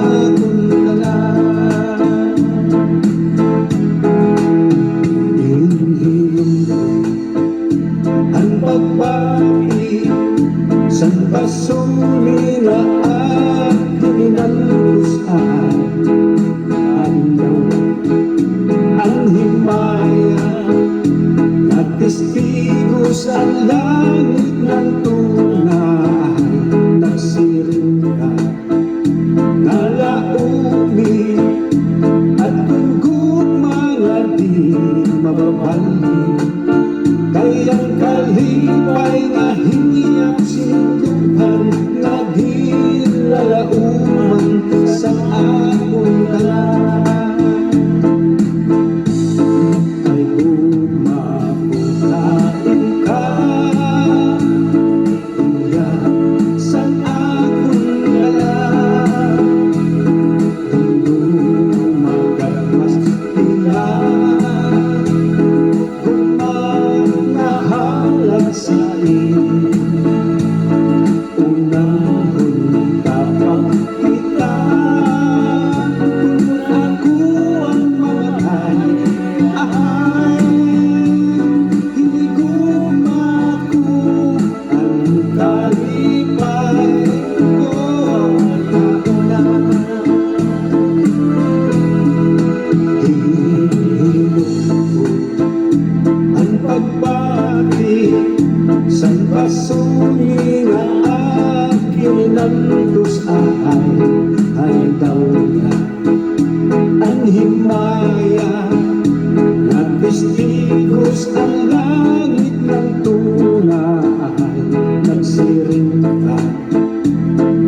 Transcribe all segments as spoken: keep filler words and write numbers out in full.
akon dala. Inhilom an pagbati san basol nga akon inantos ay, ay daw an himaya nga testigo sa langit ngan tunay nagsiring ka. Nalaomi adton gugma nga di mababalhin, kay an kalipay nga hinyap sinugdokan, nagin lalaoman sa akon dala. Ay gugma ko, kain ka. Iya san akon dala, dungdungo magagmas, ila gumang nga halag sa iyo. Unahon ka pa kita, kun ako an mamatay, ay, hinigugma ko. An kalipay ko kauna. Hinihilom ko an pagbati san basol nga akon inantos ay, ay daw na an himaya nga testigo sa langit ngan tunay nagsiring ka.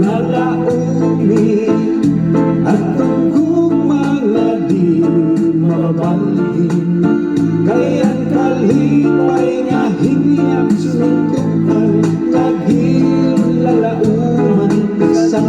Nalaomi adton gugma nga di mababalhin, kay an kalipay nga hinyap sinugdokan, nagin lalaoman sa